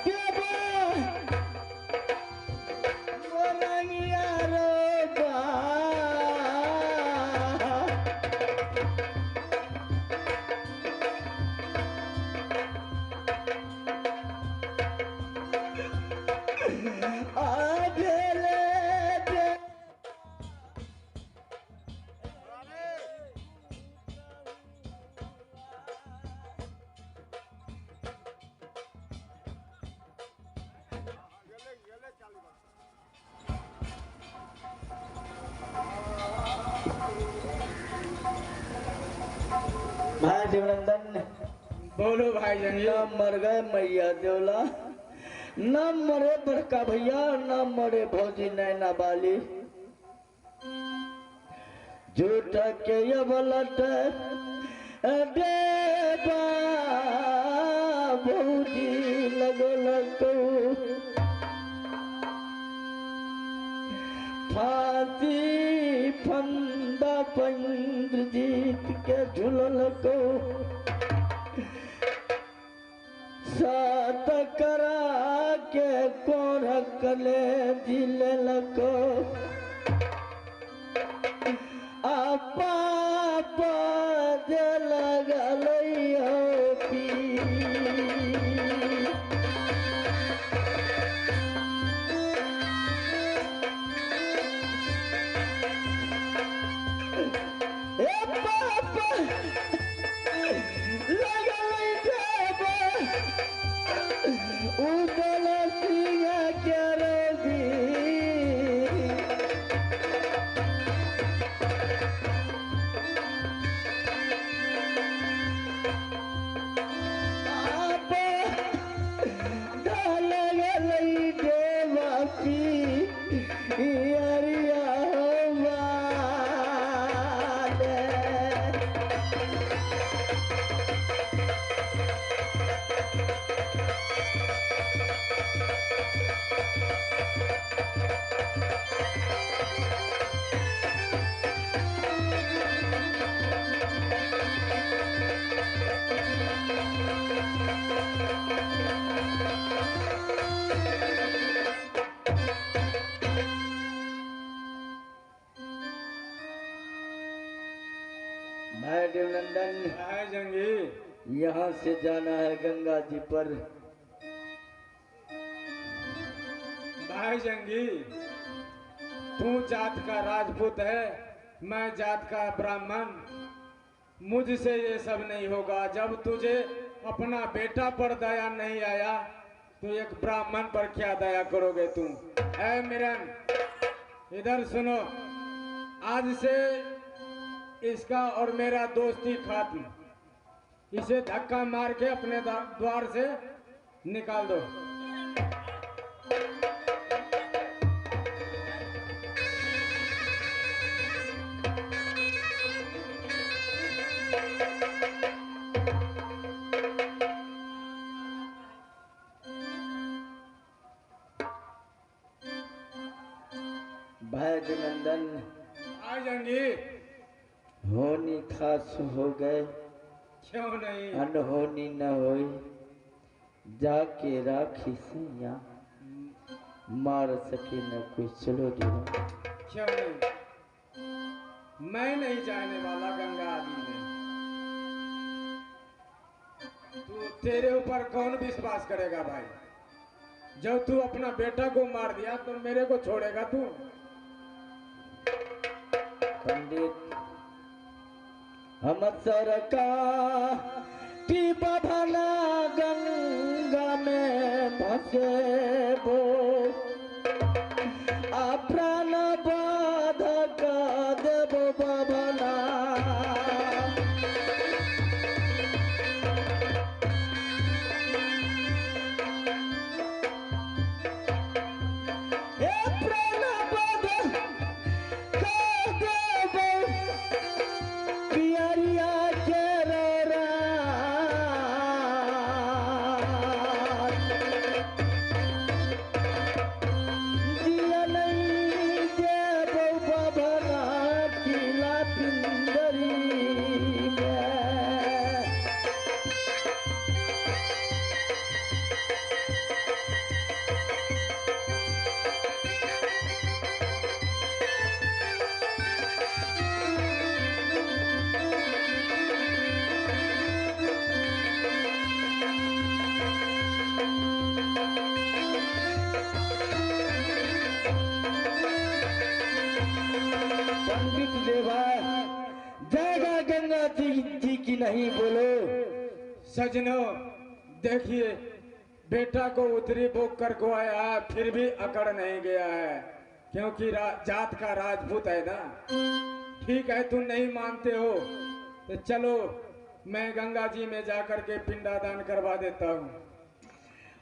देवा मोरंगिया रे बा। भाई देवनंदन बोलो भाई न मर गए मैया देवला, न मरे बड़का भैया, न मरे भौजी नैना बाली। झूठ के यबलट देवा भौजी लगल को फांसी फंदा पंद्रजीत के झूलल को सात करा के कोरकले जिलल को आपा जे लगल हो पी। ए पापा लगल देवा उदल सिंह के रवि। आप ढल गई देवा पियरिया वाले। भाई देवनंदन भाई जंगी यहाँ से जाना है गंगा जी पर। भाई जंगी तू जात का राजपूत है, मैं जात का ब्राह्मण, मुझसे ये सब नहीं होगा। जब तुझे अपना बेटा पर दया नहीं आया तो एक ब्राह्मण पर क्या दया करोगे तुम? ऐ मिरन इधर सुनो, आज से इसका और मेरा दोस्ती खत्म। इसे धक्का मार के अपने द्वार से निकाल दो। भाई देवनंदन आ जंगी होनी खास हो गए, क्यों नहीं अनहोनी न होई। जाके राखी सैया मार सके न कोई। चलो देवा क्यों नहीं, मैं नहीं जाने वाला गंगा आदि में। तू तेरे ऊपर कौन विश्वास करेगा भाई? जब तू अपना बेटा को मार दिया तो मेरे को छोड़ेगा तू? पंडित हम सरकार की बभना गंगा में भसेबो, प्राण बाध का देबो बभना। ए प्राण बाध का देबो पियरिया के रात। जिया नहीं नहीं बोलो। सजनों देखिए, बेटा को उतरी बोक कर को आया है, फिर भी अकड़ नहीं गया है, क्योंकि जात का राजपूत है ना। ठीक है, तुम नहीं मानते हो तो चलो मैं गंगा जी में जाकर के पिंडादान करवा देता हूँ।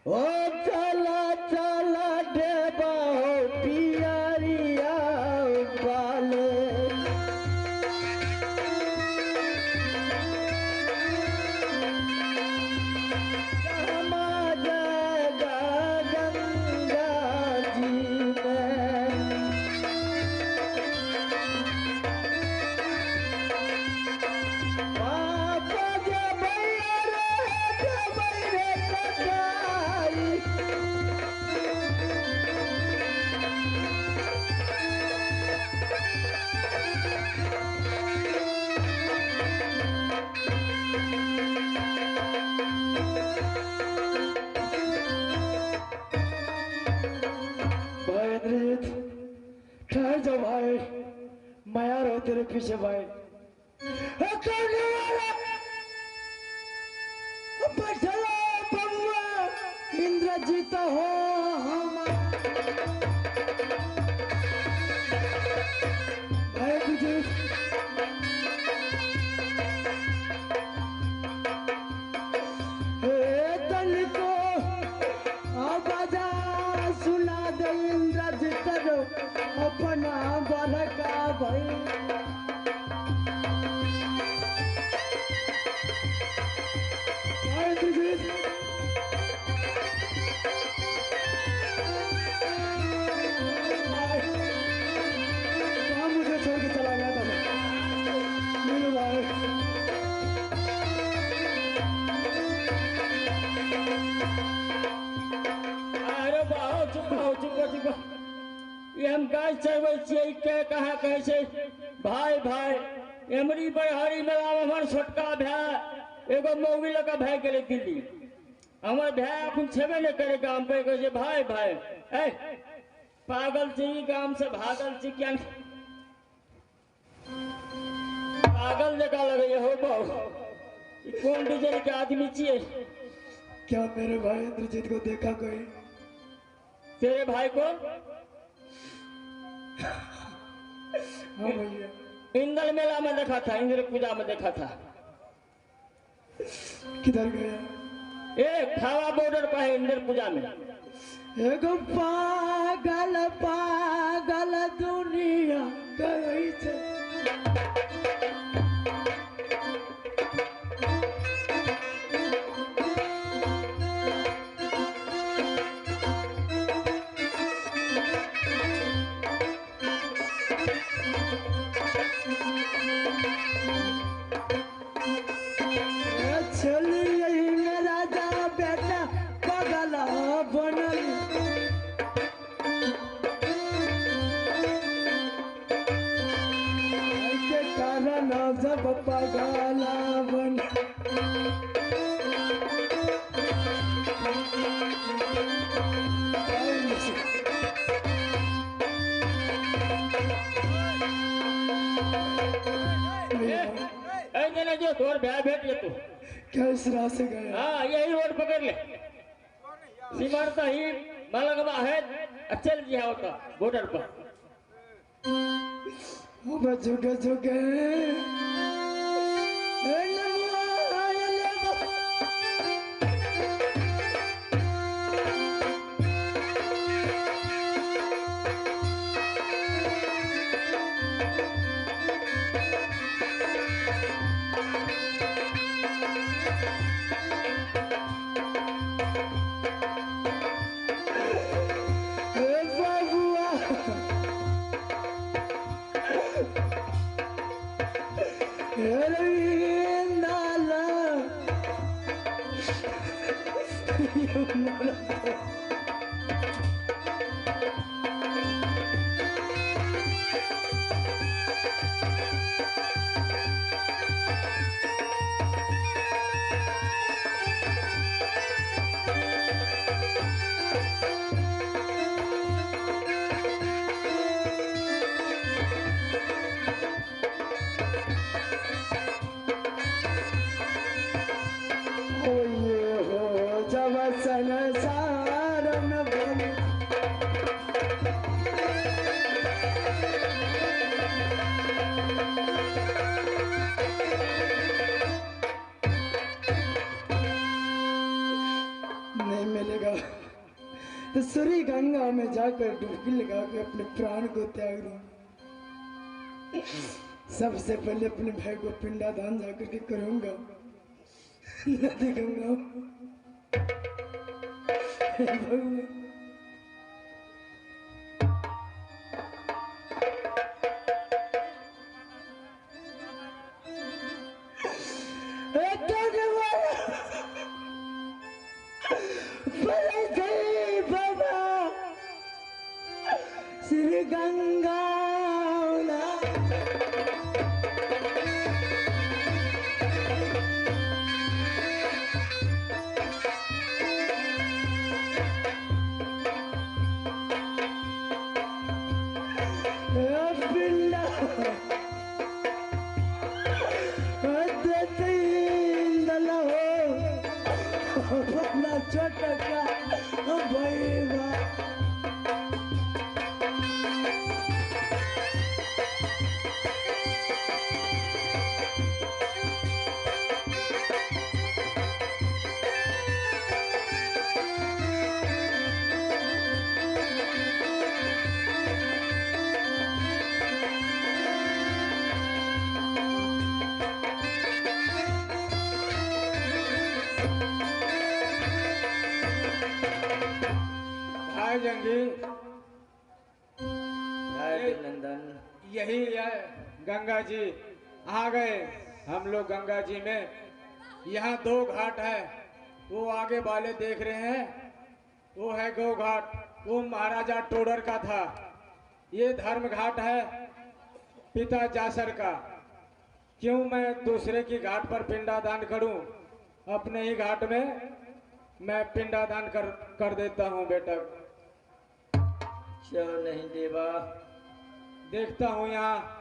ओ चला चला देवा हो पियरिया वाले, गंगा जी में। पाप जबै रे कटाई, भाई इंद्रजीत ठहर जाओ भाई, मैं आ रहा हूं तेरे पीछे भाई। बबुआ इंद्रजीत हो हम भाई इंद्रजीत। हे तन को आवाजा सुना दे इंद्रजीत अपना बलका भाई। भाई इंद्रजीत कहाँ मुझे छोड़ के चला गया था मेरे भाई। अरे बाहो चुप हो, चुप हो, चुप हो। ये हम गाय चरबै छियै के कहाँ कहै छै भाई भाई। एमरी बड़हरी में हमर छोटका भाय एगो मौगी लऽ कऽ भागि गेलै दिल्ली। हमर भाय अखन छेबे नहि करै गाम पर, कहै छै भाई भाई। ए पागल छी, गाम से भागल छी, किया पागल जकाँ लगैया हो बहु। ई कोन डिजाइन के आदमी छियै? क्या मेरे भाई इंद्रजीत को देखा कोई? तेरे भाई को? हाँ भैया, इंद्र मेला में देखा था, इंद्र पूजा में देखा था। किधर गया? ए खावा बॉर्डर पर है इंद्र पूजा में। एगो पागल पागल दुनिया गई छे। चलिए मेरा जा बेटा पागल बनल, के कारण जब पागल बन। ए जो तोर भाई भेट जेतौ। क्या इस राह से गया? हाँ यही रोड पकड़ ले, सीमांत ही मलगवा है, चल जिया होता बॉर्डर पर। वो झुके झुके संसार में बोली। नहीं मिलेगा तो सूरी गंगा में जाकर डुबकी लगा के अपने प्राण को त्याग दूं। सबसे पहले अपने भाई को पिंडादान जाकर के करूंगा नदी गंगा। बाबा श्री गंगा नंदन, यही है गंगा जी। आ गए हम लोग गंगा जी में। यहाँ दो घाट है, वो आगे वाले देख रहे हैं वो है गौ घाट, वो महाराजा टोडर का था। ये धर्म घाट है पिता जासर का। क्यों मैं दूसरे की घाट पर पिंडादान करूं, अपने ही घाट में मैं पिंडादान कर देता हूं बेटा। क्यों नहीं देवा, देखता हूँ यहाँ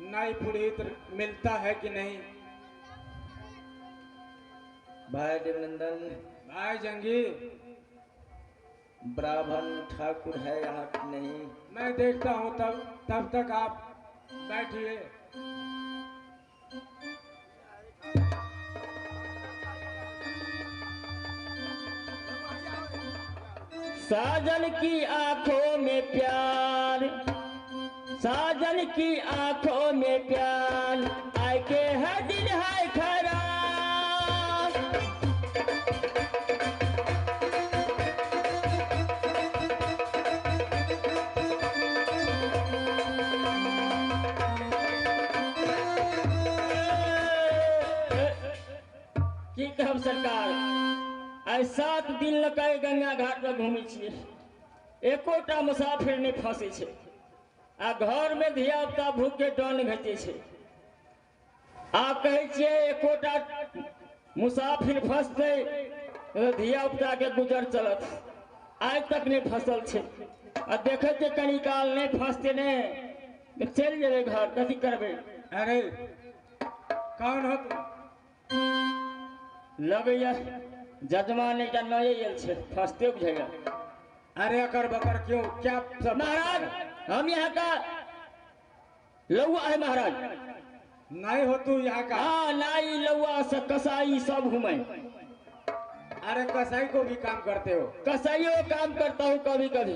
नाई पुरोहित मिलता है कि नहीं। भाई देवनंदन, भाई जंगी, ब्राह्मण ठाकुर है यहाँ कि नहीं? मैं देखता हूँ, तब तक आप बैठिए। साजन की आंखों में प्यार, साजन की आंखों में प्यार, आए के है दिल है खरा। की कहब सरकार, आइ 7 दिन लग गंगा घाट पर घूमै छियै, एकोटा मुसाफिर नहीं फंसै छै। आ घर में धिया पुता भूख के डन घटै छै। आ कहै छियै एकोटा मुसाफिर फसतै धिया पुता के गुजर चलत। आइ तक नहीं फसल छै। आ देखै छियै कनी काल नहीं फसते ने चलि जेबै घर, कथी करबै। अरे कौन हो तुम? लगैया जजमान एकटा नये आयल छै, फसते बुझैया। अरे अकर बकर क्यों, क्या सब? महाराज हम यहाँ का लौआ है महाराज। नहीं हो तू यहाँ का? हाँ, नाई लौआ सब कसाई सब हूँ मैं। अरे कसाई को भी काम करते हो? कसाईयों काम करता हूँ कभी कभी।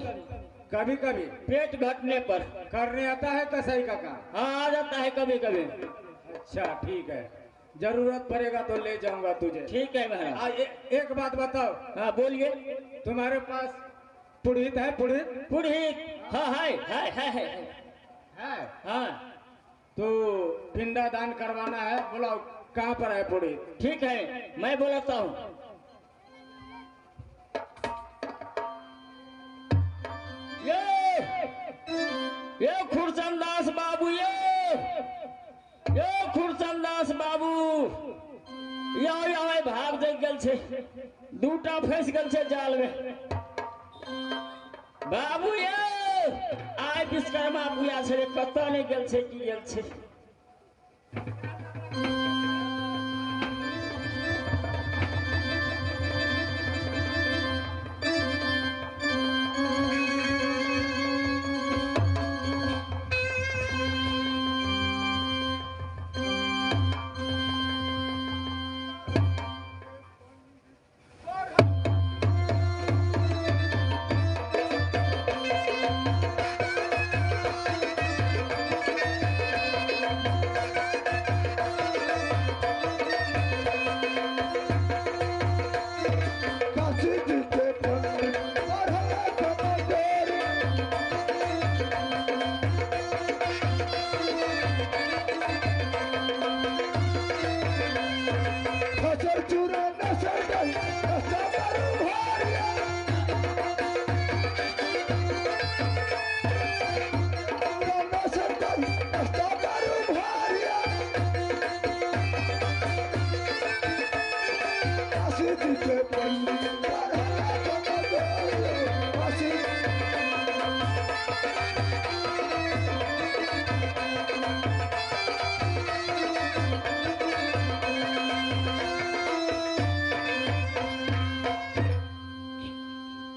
कभी कभी? पेट घटने पर। करने आता है कसाई का काम? हाँ आ जाता है कभी कभी। अच्छा ठीक है, जरूरत पड़ेगा तो ले जाऊंगा तुझे। ठीक है महाराज। एक बात बताओ। हाँ बोलिए। तुम्हारे पास पुरोहित है? पुरोहित? पुरोहित हाँ है है है है है। हाँ तो पिंडादान करवाना है, बोलाओ कहाँ पर है पुरोहित? ठीक है मैं बोलाता हूँ। ये खुरचंद दास बाबू, ये खुरचंद दास बाबू, यो यो भाग जग गेल छे, दूटा फंस गेल छे जाल में। बाबू ये आइ विश्वकर्मा पूजा छे, कतऽ नहि गेल छे, की गेल छे।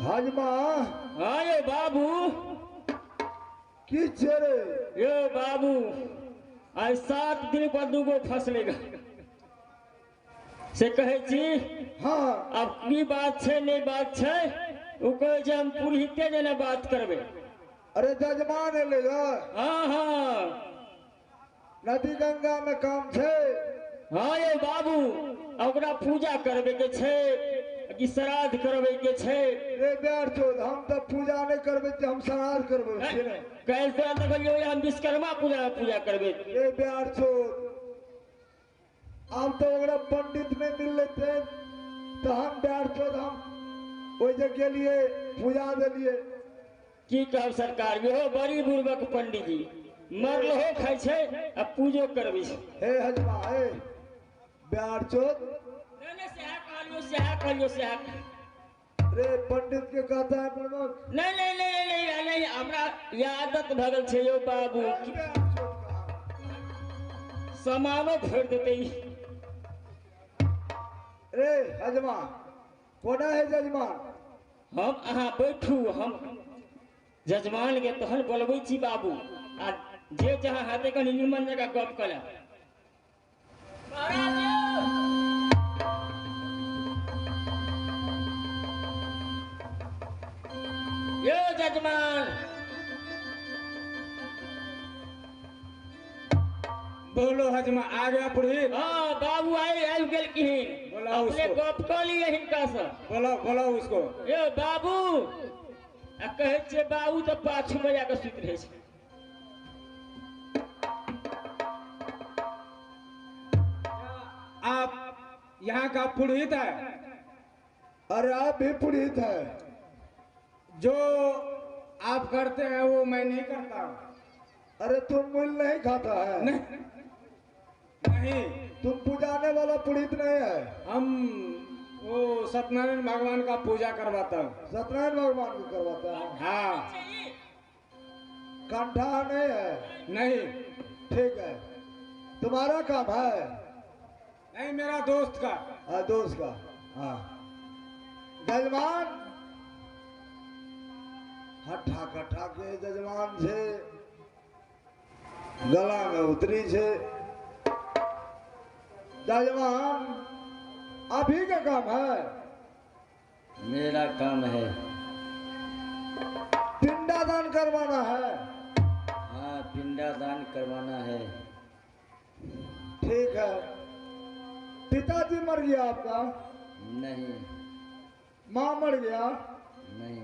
हजमा। हाँ ये बाबू की छे रे? ये बाबू आज 7 दिन पर दूगो फसलेगा से कहे छी। हाँ अब की बात छे नहीं बात छे वो कहे छे हम पुरोहिते जेना बात करबे। अरे जजमान लेगा। हाँ हाँ नदी गंगा में काम छे। हाँ ये बाबू ओकरा पूजा करबे के छे कि श्राद्ध करबे के छे? रे बेर चोद हम तो पूजा नहीं करबे हम श्राद्ध करबे। कैल तो देखलियो हम विश्वकर्मा पूजा पूजा करबे। रे बेर चोद आब तो ओकरा पंडित नहीं मिल लेते तो हम बेर चोद हम ओइ जे गेलिए पूजा देलिए। की कहब सरकार यो बड़ी बुर्बक पंडित जी मरलो खाइ छे आ पूजो करबे छे। हे हजमा हे बेर चोद रे पंडित के कहता है बुर्बक। नहीं नहीं नहीं नहीं नहीं हमरा आदत भगल छे यो बाबू सामानो फोड़ देते। रे हजमा कोना है जजमान? हम अहाँ बैठू हम जजमान के तहन बोलबै छी बाबू आ जे जहाँ हाथे कनी निमन जगह गप कला। यो जजमान बोलो हजमा आ गया पुरोहित। हाँ बाबू आए आबि गेलखिन। बोलाओ अपने उसको। गप कऽ लिअ हिनका से। बोलाओ बोलाओ उसको। यो बाबू आ कहै छियै बाबू तऽ पाछू मे जाकऽ सुति रहै छै। आप यहाँ का पुरोहित है? अरे आप भी पुरोहित है। जो आप करते हैं वो मैं नहीं करता। अरे तुम मूल नहीं खाता है। नहीं नहीं तुम पूजाने वाला पुरोहित नहीं है। हम वो सत्यनारायण भगवान का पूजा करवाता हूँ। सत्यनारायण भगवान को करवाता है? हाँ। कंठा नहीं है? नहीं। ठीक है तुम्हारा काम है? नहीं मेरा दोस्त का। हाँ दोस्त का। हाँ जजमान हट्ठा कट्ठा के जजमान छे गला में उतरी छे। जजमान अभी का काम है? मेरा काम है पिंडादान करवाना है। हाँ पिंडादान करवाना है। ठीक है। पिताजी मर गया आपका? नहीं। माँ मर गया? नहीं।